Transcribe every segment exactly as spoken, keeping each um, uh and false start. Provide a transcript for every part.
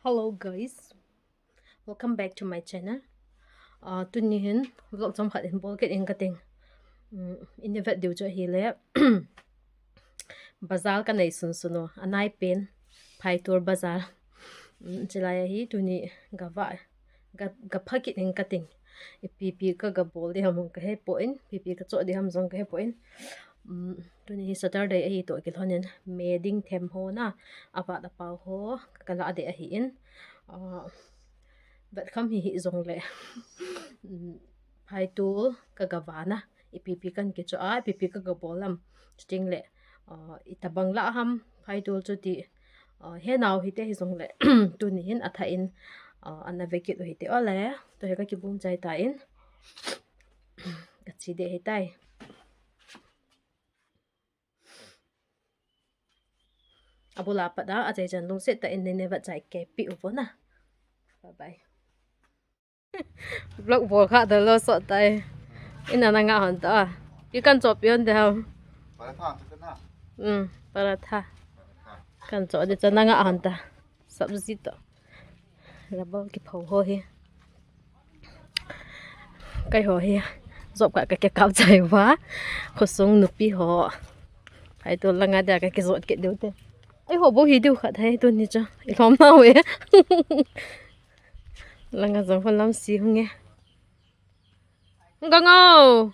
Hello guys, welcome back to my channel. Uh, tuni hin vlog chomkhat hin bol kit inge kating. Um, in vet diu chu ahile bazar kanei sunsun u, anai pen Phaitol bazar. Um, chulai ahi tuni gava ga, ga pha kit inge kating. Ipi pi ka ga bol ding ham jong ka hepon, ipi pi ka cho ding ham jong ka hepon. Um, tuni hi Saturday ahi toh kilhonin me ding them ho na, avat apao ho ka la ding ahin. Uh, vet kham hi hijongle, um, Phaitol ka ga vana, ipi pi kan kicho a, ipi pi ka ga bol ham. Chuting le, uh, itobang la ham Phaitol chu ti, uh, he nau hite hijongle, tuni hin atha in, uh, ana ve kit u hite ole. Tua hi ka kibung chai tan. Ka che ding ahitai. Abul a pat a, achai chan lungset tah in nei nei vet chai kei pi u vo na. Bye bye. Vlog bol kha da lo so tai. Ina na nga hon ta. Ki kan cho pi hon de ham. Paratha chu kana. Um, paratha. Kan cho de cha na nga hon ta. Sabji to. Rubber kipho ho hi. Kei ho hi. Job ka ka ke kap chai va. Khosung nupi ho. Phaitol langa dia ka kijot kit diu te. Ei ho bou hi diu khat hai tuni chu. I lhom nau e. Langa jong hon lam si hung e. Hung ka ngau.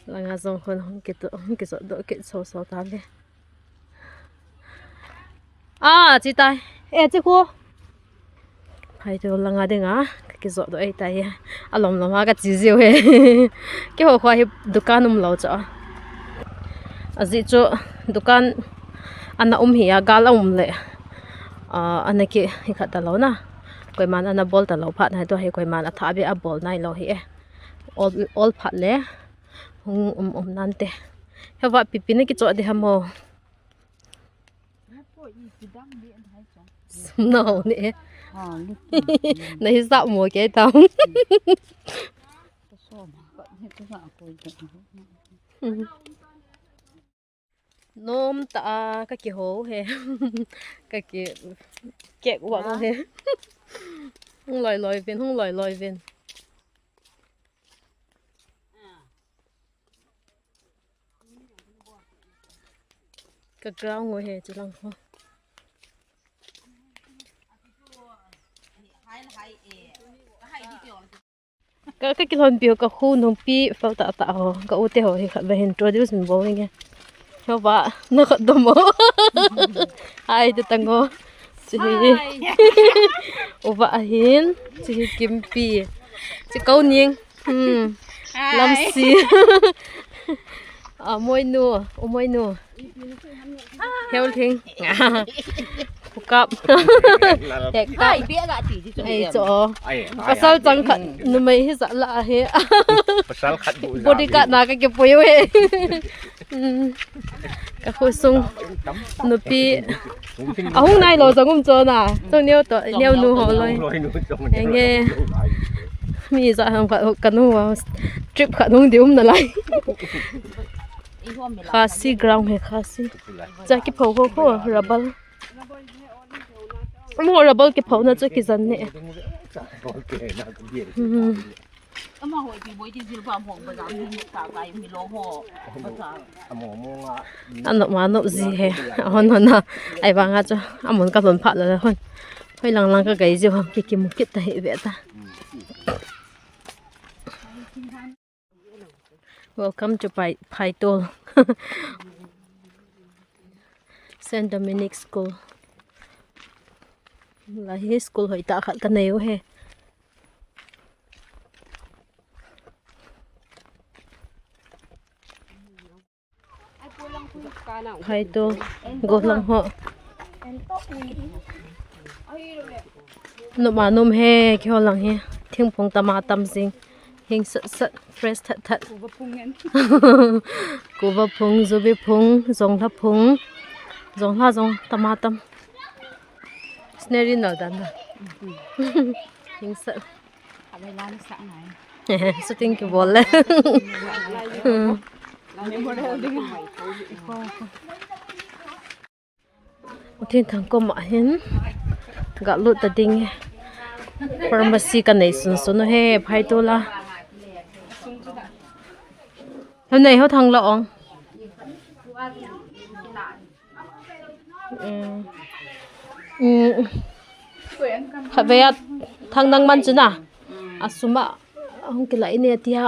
Langa jong hon hung kitu, hung kijot doh kit so so ta ve. Ah, che tai. Eh, che khu. Phaitol langa dinga ka kijot doh ahitai. Alom lom a ka che jiu e. Keiho kho hi dukan um lou chu. Ajeh chu dukan ana um hi a gal a um le. Ah, ana ki hi khat ta lou na. Koiman ana bol ta lou phat na hi tua hi koiman atha be a bol nai lou hi e. Ol, ol phat le. Hung um um nante. Heva pipi na kicho ding ham o. Sum nau ne. Na hi sa mo ke tam. Nom ta a ka kiho he. Ka ki kek wa he. Hung loi loi vin, hung loi loi vin. Ka ground ngo he chulang ho. Ka, ka kilhon pi ho, ka khu nung pi fel ta ta ho. Ka u te ho hi khat va hin introduce min bol nge. Ho va, na khat dom ho. Hai, te tang ho. Chi hi. Hi. U va ahin. Chi hi Kimpi. Chi ko ning. Hmm. Hi. Lamsi. A, moinu. U moinu. Hel thing. Kap. Hek kap. Hai, bia ga ti ji chu. Ei, cho. Ai, ai, pasal ai, chang khat, numei hi sa la he. Pasal khat bu ja. Bodyguard na ka kipui u he. Hmm. Ka khosung nupi. Ahung nai lou jong um cho na. Chong neo to, neo nu ho loi. Loi nu chong neo. Enge. Mi ja ham khat ka nu a. Trip khat hung ding um nalai. Khasi ground he, Khasi. Cha kipho ho ho, rubber. Mo rubber kipho na chu kijan ne. Hmm. Ama hoi pi boi ti jilbab ho bazar mi ta kai mi lo ho. Bazar. Ano ma no ji he. Hon hon na. Ai ba nga chu. Amun ka lon pha la hon. Hoi lang lang ka gai ji ho. Ki ki mu kit ta hi ve ta. Welcome to Pai-, Phaitol. Saint Dominic School. Lahi school hoi ta khat ka nei u he. Phaitol golang ho. Numa num he, keiho lang he. Thingphung tama tam jing. Hing sat sat, fresh that that. Kuva phung, jubi phung, jonglha phung. Jonglha jong tama tam. Scenery nal dan da. Hing sat. Shooting kibol le. Memorial ding. Uthin thangkom ahin. Galut ta ding. Pharmacy ka nei sunsun u he, phai tu la. Hoi nei ho thang la ong. Um, um, khatvei a thang nang man chu na. A sum a hung kila ine tia.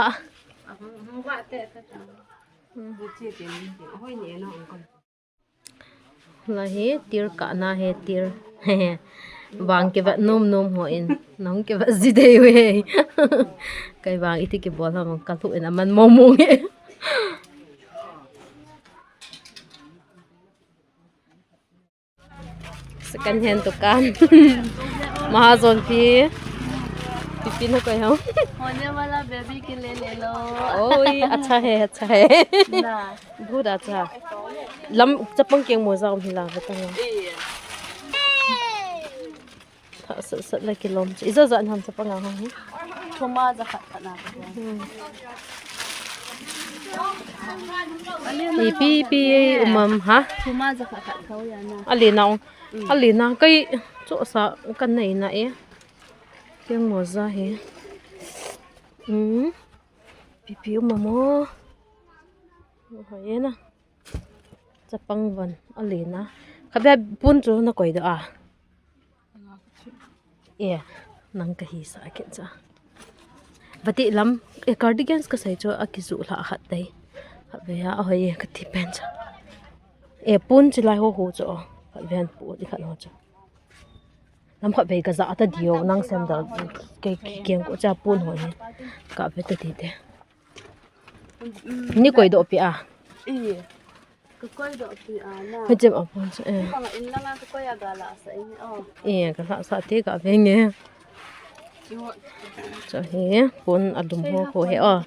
La hi tir ka na he tir. Vang kivat nom nom ho in. Nang kivat ji dei ve. Kai vang iti kibol ha mong ka thu in aman mong mong he. Second hand dukan. Mahajon pi. Pipi na koi ham. होने वाला बेबी के लिए ले लो। ओए, अच्छा है, अच्छा है। ना। बहुत अच्छा। lam chapang keng moza um hila batang. Tha sat sat la kilom. Ija ja nam chapang a hong hi. Thuma ja khat khat na. Hmm. Ipi ipi umam ha. Thuma ja khat khat kau ya na. Ali na ong. Ali na kai cho sa kan nei na e. Keng moza he. Hmm. Pipi umam o. Ha ye na. Chapang van, a lena. Khatvei pun chu na koi da a. E, nang ka hi sa ken cha. Vati lam, e, cardigans ka sai chu a kizu la khat dei. Khatvei a, a hoi e ka ti pen cha. E, pun chu lai ho ho chu. Khatvei an pu di khat ho chu. Lam khatvei ka za ta dio, nang sandal ke, ke, kiang ko cha pun ho ni. Ka ve ta ti te. Ni koi doh pi a. Ka koi doh pi a na. Hoi chem a pon sa, eh. Bang in langa ka koi a ga la sa in, oh. Eh, ka la sa te ka ve nge. Cho he, pon a dum ho ko he, oh.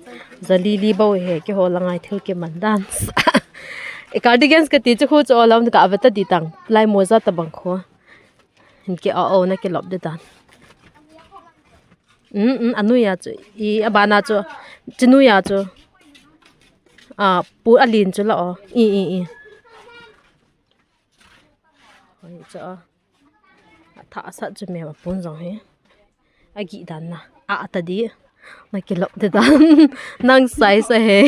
Za li li bau he, ke ho la ngai thil ke man dan. E cardigans ka ti chu khu chu lam ka ve ta di tang. Lai moza ta bang khu. Hin ke a o na ke lop de dan. Um, um, a nuia chu, i, a bana chu, chi nuia chu. A, pu a lin chu la o. I, i, i. Hoi chu a. A tha sat chu me a pun jong he. A gi dan na. A, a ta di. Na ki lop de dan. Nang sai sa he.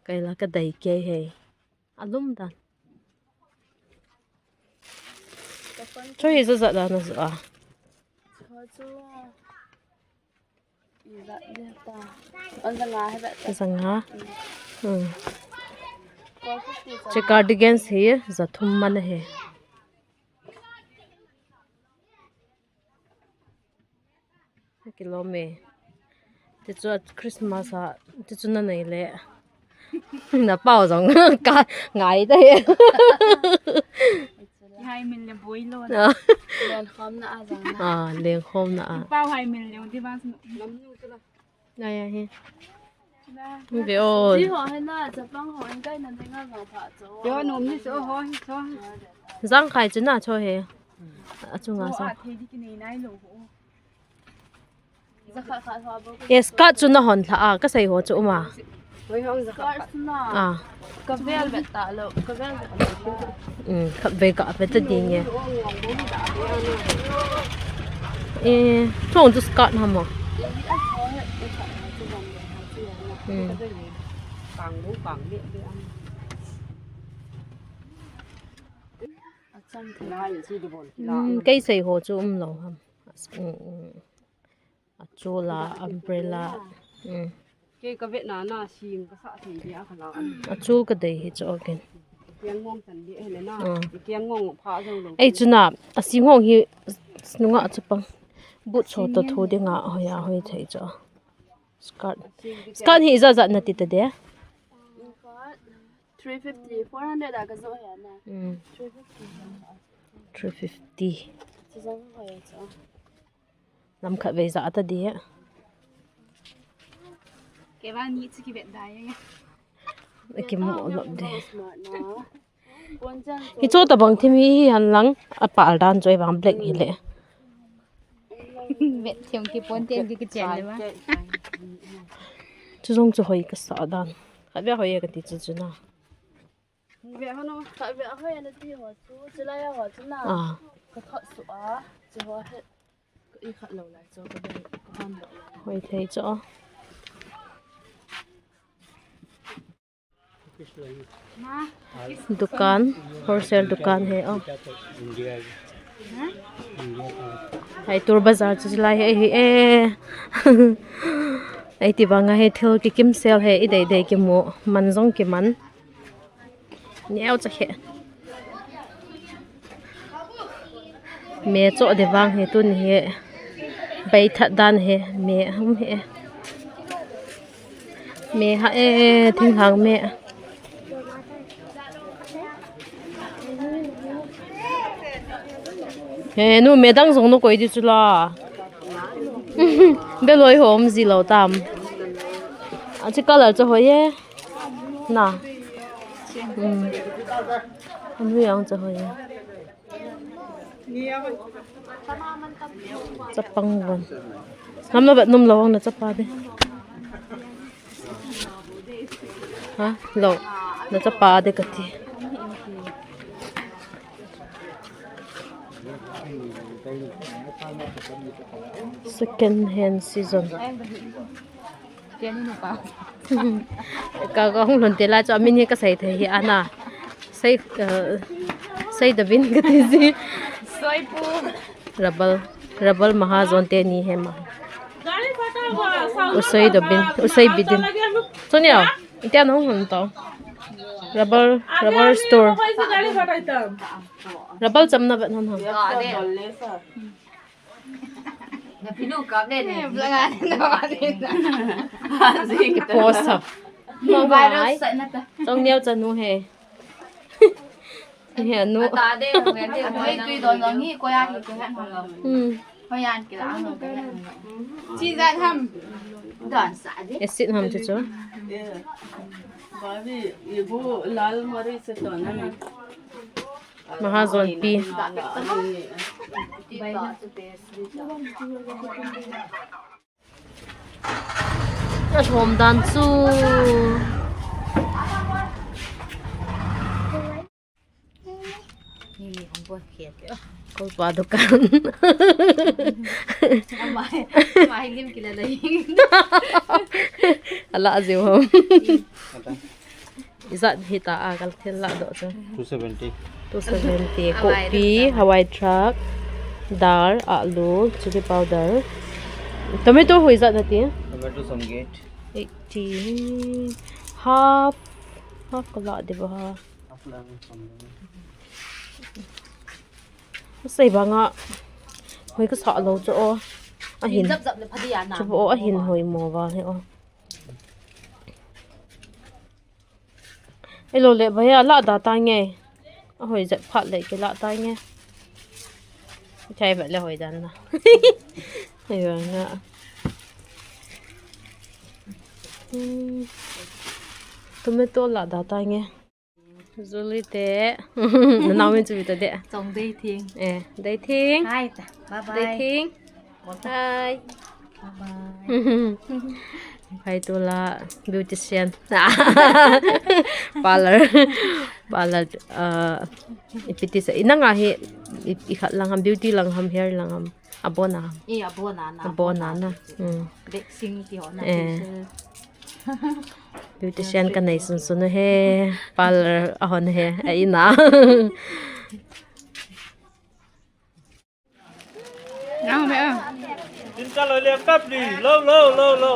Kai la ka dai ke he. A lum dan. Cho hi za za dan a za a. Cho chu i za de ta. On za nga he ba ta. Za nga. Hmm. Four fifty cha. Che cardigans hi za thum man he. Kilom e. Ti chu Christmas a, ti chu na nei le. Na pau jong ka ngai ta he. Hai min le boi lo na. Ah. Len khom na a jong na. Ah, len khom na a. Pau hai min le di ba. Lam nu chu la. Nai a hi. Ve o. Ji ho he na, chapang ho in kai na ding a ga pha cho. Yo nom ni so ho hi cho. Jang khai chu na cho he. A chu nga sa. Cho a thei di ki nei nai lo ho. E, skirt chu na hon lha a, ka sei ho chu um a. Skirt chu na. A. Ka vel vet ta lo, ka vel vet ta lo. Um, ka vel ka vet ta ding e. E, chong chu skirt ha mo. Um. Um, kei sei ho chu um lo ham. Um, um. A chol a, umbrella. Um. Kei ka vet na na sing ka sa thei dia ka la. A chol ka dei hi chu ken. Kiang ngong tan dia he le na. Ah. Kiang ngong pha jong lo. Ei chu na, a sing ngong hi nunga chu pang. But cho to thu ding a hoi a hoi thei chu. Skirt. Skirt hi za za na ti ta de. Three fifty, four hundred a ka jo he na. Um. Three fifty. Three fifty. Chu jong hoi chu. Lam khat vei za ta di. Ke ba ni chu ki vet dai. Ki mo lo di. Hi cho ta bang thim hi han lang a pal dan choi bang black hi le. Vet thim ki pon ten ki ki chen le ba. Chu jong chu hoi ka sa dan. Khat vei hoi ka ti chu chu na. Ve ho no, ka ve ho ya na ti ho chu, chulai ho chu na. Ah. Ka thot su a, chu ho he. Ka i khat lo lai chu, ka ve, ka hon lo lai. Hoi thei chu. Dukan, wholesale dukan he, oh. Hai tur bazar chu lai he, he, eh. Ai ti banga he thil kikim sel he, i dei dei kimu, man jong kiman. Neo cha he. Me cho de vang he tun he. Bai that dan he, me hum he. Me ha e, thinghang me. He, nu me dang jong nu koi di chu la. Be loi hom ji lo tam. A chi color cho ho ye. Na. Hmm. Anu yang cha hoi. Chapang von. Nam na vet num lo na chapa de. Ha? Lo. Na chapa de kati. Second hand season. Ka, ka hung lhun te la chu amin hi ka sei thei hi ana. Sei, eh, sei da bin ka ti ji. Soi pu. Rabal, Rabal Mahajon te ni he ma. Usoi da bin, usoi bidin. Chu neo, iti ana hung lhun to. Rabal, Rabal store. Rabal chamna vet hon hon. Post ha. Viral sa na ta. Chong neo chanu he. He nu. Ata de, nge de, nge de. Tui don don hi ko ya hi ko ya. Hmm. Ko ya ki la no ko ya. Chi jan ham. Don sa de. Acid ham chu chu. Bhabi, ye wo lal maric se to na. Mahajon pi. Alhom dan chu. Ni mi hong bol khiat. Ko pa dukan. Ama, ama hi lim kila lai. Ala jiu hom. Ijat hita a kal thil la doh chu. Two seventy. Two seventy. Hawai kopi, rim hawai thrak, dal, alu, chili powder. Tomato hui jat na ti? Tomato samget. Eighty. Half. Half ka la de ba ha. Half la samget. Sei banga. Hoi ka sa lo chu o. Ahin. Jap jap le phadi ana. Chu o ahin hoi mo ba he o. Elo le bhaiya la da ta nge. Ahoi jat phat le ke la ta nge. Chai vet le hoi dan na. Hoi ba nga. Hmm. Tomato la da ta nge. Julie te. Na nau min chu ta de. Chong Dei Thing. Eh, Dei Thing. Hai ta. Bye bye. Dei Thing. Hai. Hai tu la beautician. Parlor. Parlor, uh, ipi ti sa, inanga hi, i, i khat lang ham, beauty lang ham, hair lang ham. Abona ham. Eh, abona na. Abona na. Hmm. Waxing ti ho na. Eh. Beautician ka nei sun sun he. Parlor ahon he. A ina. Nang me a. Tin ka lo le kap li. Lo, lo, lo, lo.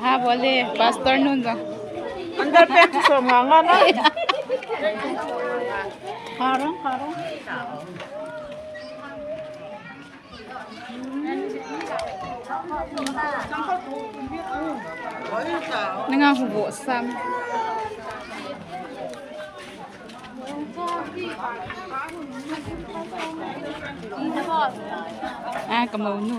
Ha, bole, pastor nun jong. Underpant chu som nga nga na. Karong, karong. Nanga hubo sam. A, ka monu.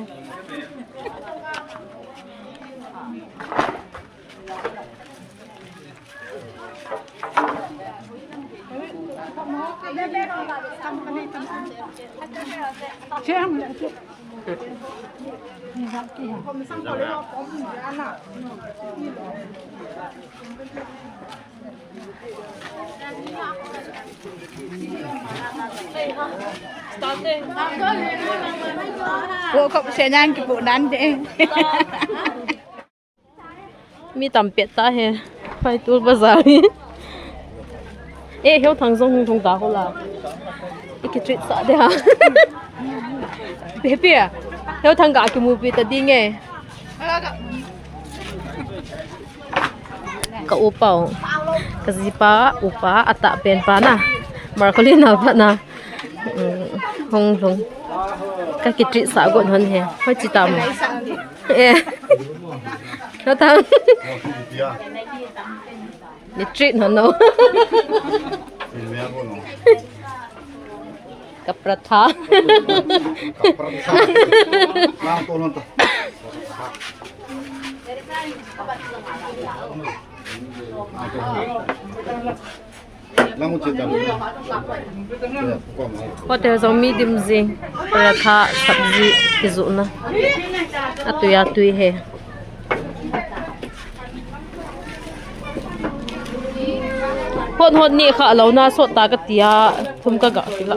World Cup se nang kipu dan de. Mi tam pet ta he. Phai tul bazar hi. Eh, Heuthang jong hung thong ta ho la. I ki treat sa de ha. Pi pi. Heuthang ga kimu pi ta ding e. Ka upa u. Ka jipa upa atah pen pa na. Marcolina pa na. Mm, hung hung. Ka ki treat sa got hon he. Hoi chi tam. Eh. Heuthang. Ni treat hon no. Ka paratha. Hotel jong mi dim jing, paratha, sabji kijoh na. Atui atui he. Hot hot ni kha lo na sot ta ka tia, thum ka ga kila.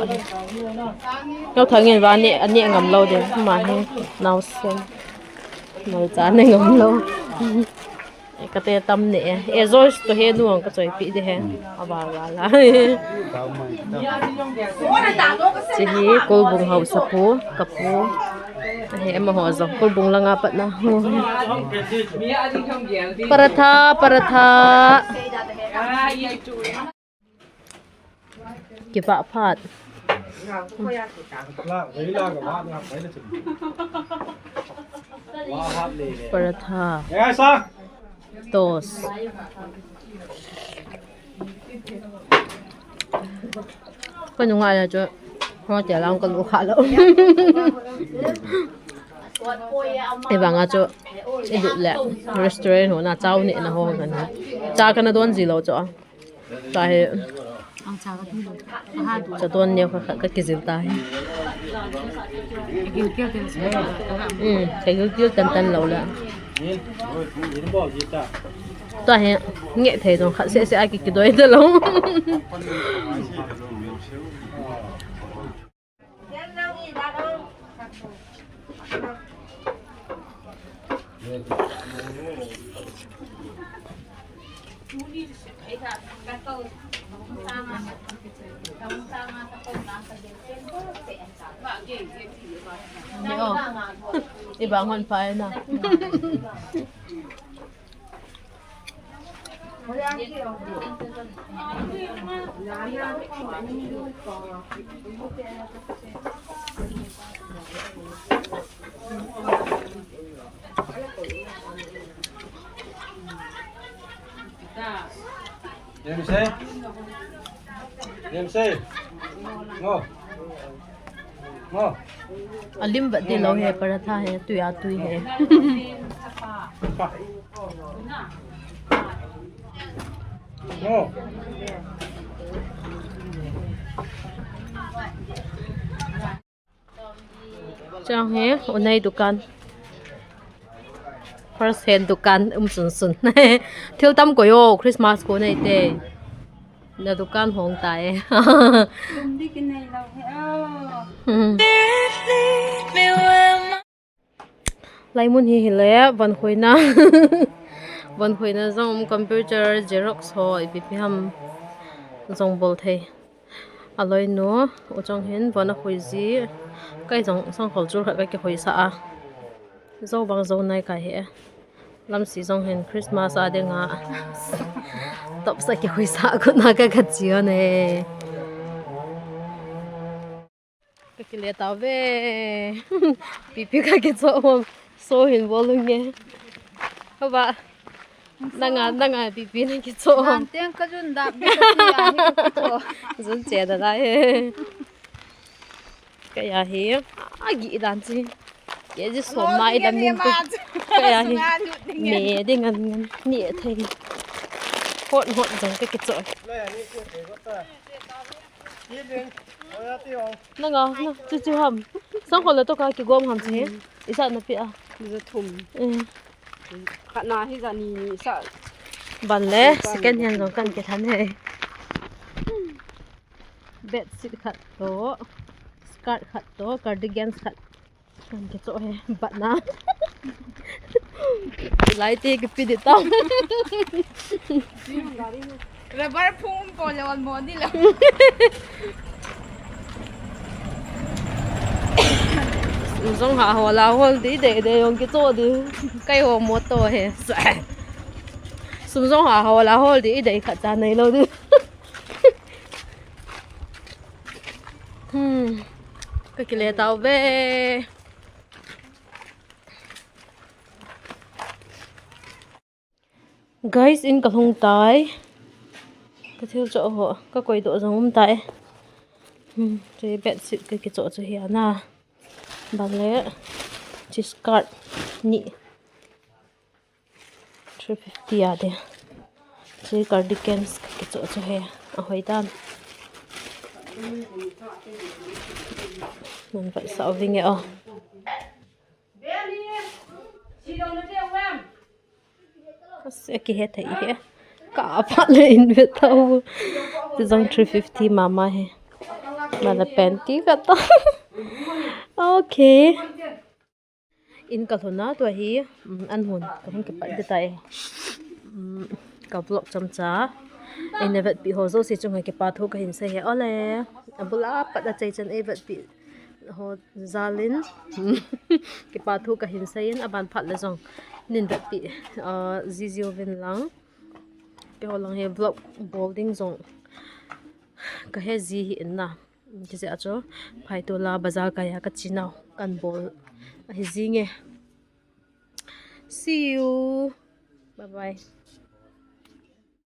Heuthang in va ne, ane ngam lo de, ma he, nau sen. Nau cha ne ngam lo. Ka te tam ne e. E Joyce to he nu ang ka choi pi de he. A ba la la. Chi hi Kolbung hausa pu, ka pu. He ma ho jong Kolbung langa pat na. Paratha, paratha. Kipa phat. Paratha. Toast. Ka nunga la chu. Hotel ang ka lu kha lo. Ei vang a chu. I lut le. Restaurant ho na chow ne na ho kan. Cha ka na don ji lo chu. Tahi. Ang cha ka tu lo. Aha tu. Cha don ne kha kha ka kijil tahi. Ka gil kel tel sa. Hmm, ka gil kel tan tan lo la. Tahi, nge thei dong kha se se a ki kidoi ta lo. Ni o. Iba ngon pa na. Em se. Em se. Ngo. Ngo. Alim vat de lo he, paratha he, tui a tui he. Ngo. Chang he, unai dukan. First hand dukan, um sun sun. Thil tam koi o, Christmas ko nei te. Na dukan hong ta e. Kum di kin nei lo he o. Hmm. Lai mun hi hile, van khoina. Van khoina jong um computer, Xerox ho, ipi pi ham jong bol thei. Aloinu, u chong hin, von a khoi ji, kai jong sangkhol chul khat ka kikhoi sa a. Jou bang jou nai kai he. Lamsi jong hin Christmas a dinga. Top sa kikhoi sa ko na ka ka chi o ne. Ka kile ta ve. Pipi ka kicho hom. So hin bol u nge. Haba. Nanga, nanga, pipi na kicho. Dan teng ka jun da, bi ka ti a hi ka kicho. Jun che da da he. Ka ya hi. A gi dan chi. Ye ji som na i dam nin tu. Ka ya hi. Me ding ngan ngan. Ni e thei. Hot hot jong ka kicho. Nanga, na, chu chu ham. Sang khol le to ka kigom ham chu hi. Isa na pi a. Za thum. Eh. Khat na hi za ni ni sa. Ban le second hand jong kan kithan he. Bedsheet khat to, skirt khat to, cardigan khat. Kan kicho he, bat na. Lai te kipi di tao. Rubber phung po le wal mo di la. Sum jong ha hol a hol di de de jong kicho di. Kai ho mo to he. Sum jong ha hol a hol di de khat cha nei lo di. Hmm. Ka kile tau ve. Guys, in ka lhung tai. Ka thil cho ho, ka koi doh jong um tai. Hmm, chu bedsheet ka kicho chu hi ana. Ban le, chu skirt ni. Three fifty a de. Chu cardigans ka kicho chu he. A hoi dan. Nan vai sa vinge o. Ase kihe thei he. Ka pha le in ve tau. Chu jong three fifty mama he. Mala panty ka ta. Okay. In ka lhun a tua hi, um, an hun, ka hung kipat di tai. Um, ka vlog chomcha. Eina vetpi ho jouse chunga kipa thu ka hin sei he ole. Abul a pat a chai chan ei vetpi ho jal in. Kipa thu ka hin sei in aban phat le jong. Nin vetpi, uh, ji jiuvin lang. Keiho lang hi vlog bol ding jong. Ka he ji hi in na. Kisi a chu, phai tu la bazar kaiya ka chinau kan bol. Ahi jinge. See you. Bye bye.